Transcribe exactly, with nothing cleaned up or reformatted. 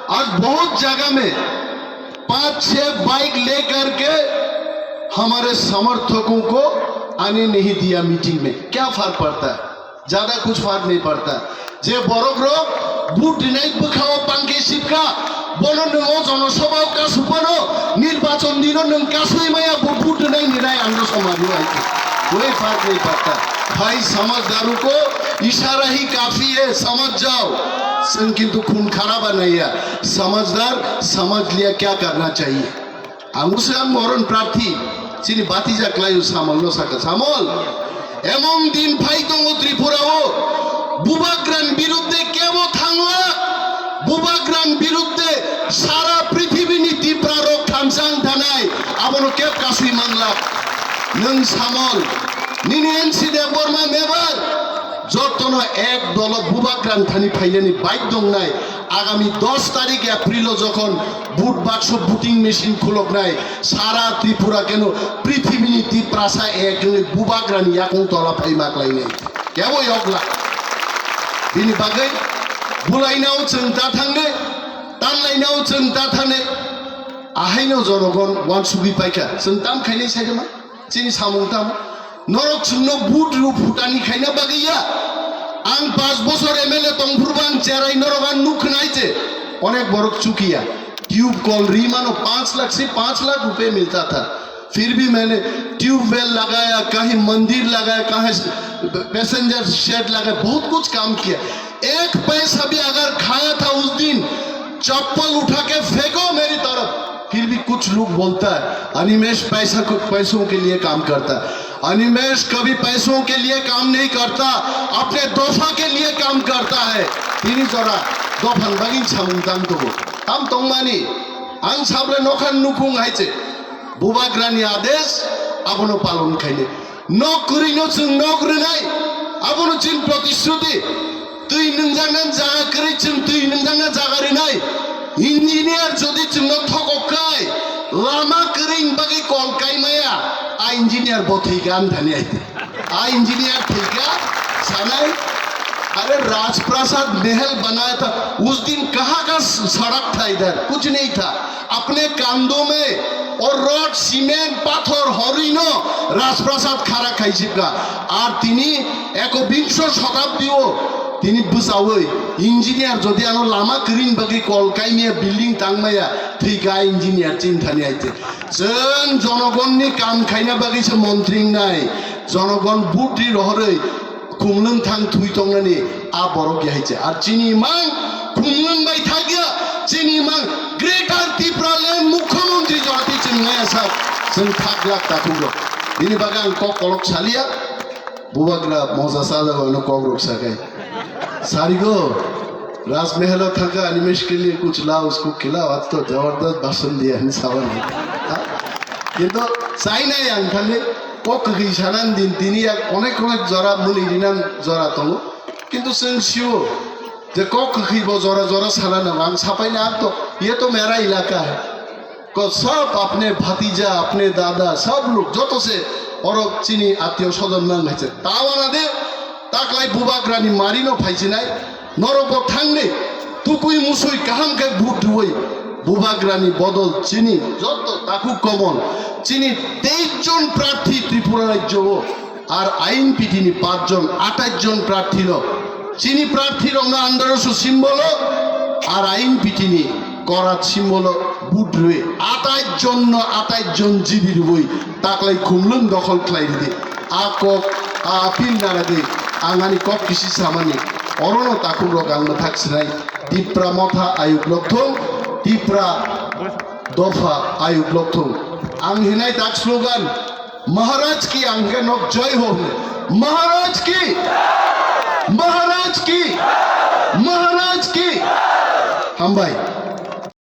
आज बहुत जगह में पांच छह बाइक लेकर के हमारे समर्थकों को आने नहीं दिया मीटिंग में। क्या फर्क पड़ता है? ज्यादा कुछ फर्क नहीं पड़ता। Je borok rok vote rinai bwkhao pangke sipkha, bono nwng o jonosabha o kasupano, nirbachon dino nwng kasui maya bo vote rinai ninai ang no somari o aiko. कोई फर्क नहीं पड़ता। भाई समझदारों को इशारा ही काफी है, समझ जाओ। Chwng kintu khun khara banaiya, समझदार समझ लिया क्या करना चाहिए। Ang bwswk ang moron prarthi, chini batija kwlaio Samol no sakha, Samol, emon din phai tongo Tripura o, Bubagra ni birudde kebo thangla, Bubagra ni birudde sara prithibini Tipra rok thamsa wng thanai, abono keb kasui mangla. Nwng Samol, nini N C Debbarma member, jotono ek dolo Bubagra ni thani phainani bike dongnai, agami dos tarik April o jokhon vote bakso voting machine khuloknai, sara Tripura keno prithibini Tiprasa ek wngwi Bubagrani yakung tola phai ma klainai. Kebo yokla. Bini bagwi bulainao chwng ta thangnai, tanlainao chwng ta thangnai. Ahaino jonogon wansugwi paikha. Chwng tam khainai saikha ma? Chini samung tamo? Norok chwngno vote rw phutani khaina bagwi ya. Ang panch bochor M L A tongphuru bo ang cherai norok ang nuk khwnai je. Onek borok chukiya. Tube kol ri mano panch lakh se panch lakh rupiya milta tha. फिर भी मैंने ट्यूबवेल लगाया, कहीं मंदिर लगाया, कहीं passenger shade लगाया, बहुत कुछ काम किया। एक पैसा भी अगर खाया था उस दिन, चप्पल उठा के फेंको मेरी तरफ। फिर भी कुछ लोग बोलता है, अनिमेश पैसा को, पैसों के लिए काम करता है। अनिमेश कभी पैसों के लिए काम नहीं करता, अपने दोफा के लिए काम करता है। Tini jora dophani bagwi samung tang tongo. Tam tongmani, ang sable nokhan nukung hai se. Bubagrani adesh abono palon khainai. Nok kwrwino chwng nok rwnai, abono chini protishruti. Twi nwngjaknani jaga kwrwi chwng twi nwngjakna jaga rwnai. Engineer jodi chwngno thokok khai, lama kwrwini bagwi kol kaimaya, a engineer bo thwikha ani thani ai. A engineer thwikha, sanai, अरे राजप्रासाद महल बनाया था, उस दिन कहाँ का सड़क था इधर? कुछ नहीं था। अपने कांधों में और रॉड, सीमेंट, पाथर, हरिनो राजप्रासाद खड़ा खाई चिपका। আর তিনি একবিংশ শতাব্দীও তিনি বুঝাওই ইঞ্জিনিয়ার যদি আনো লামা কিরিং বাকি কল কাইমিয়া বিল্ডিং তাংমায়া ঠিক আ ইঞ্জিনিয়ার চিন্তানি আইতে। Chwng jonogonni kam khaina bagwi se montri wngnai, jonogon butri rohorwi khumlwng thang thwi tongnani a borok ya hai se. Ar chini mang khumlwng bai thakya, chini mang Greater Tipraland Mukhyamantri jora twi chwng nai sak, chwng thak lak takhuk rok. Bini bagwi ang kok kolok saliya, bubagra moja sajak ono kok rok sakai. Sarigo, Rajmahal o thangkha, Animesh ke liye kuch lao, usko khilao, aaj to jabardast bhashan diya, hinwi saban. Kintu chainai ang thangwi kok kwkhwi sanan din, tini yak onek onek jora mwnwi rinan jora tongo. Kintu chwng sio je kok kwkhwi bo jora jora sana nango, ang sapaina ang to, ye to mera ilaka hai. Ko sab apne bhatija, apne dada, sab log joto se oro chini attiyo sojon nang hai se. Tawana de, taklai bubagrani marino phaichinai, norok bo thangni, tukui musui kaham khe vote rwui, bubagrani bodol chini joto takhuk komon, chini teis jon prarthi Tripura rajyo o, ar I N P T ni panch jon, atais jon prarthi no, chini prarthi rok no andaro su symbol o, ar I N P T ni korat symbol o vote rwui, atais jon no atais jon jibi rwui, taklai khumlwng dokhol khlai ridi. A kok, a appeal naragwi, ang ani kok kisi samani, orono takhuk rok ang mwthak sinai, Tipra motha ayuk lokthung, Tipra dopha ayuk lokthung. Ang hinai tak slogan, Maharaj ki ang khe nok jai ho hwnwi. Maharaj ki! Maharaj ki! Maharaj ki! Hambai.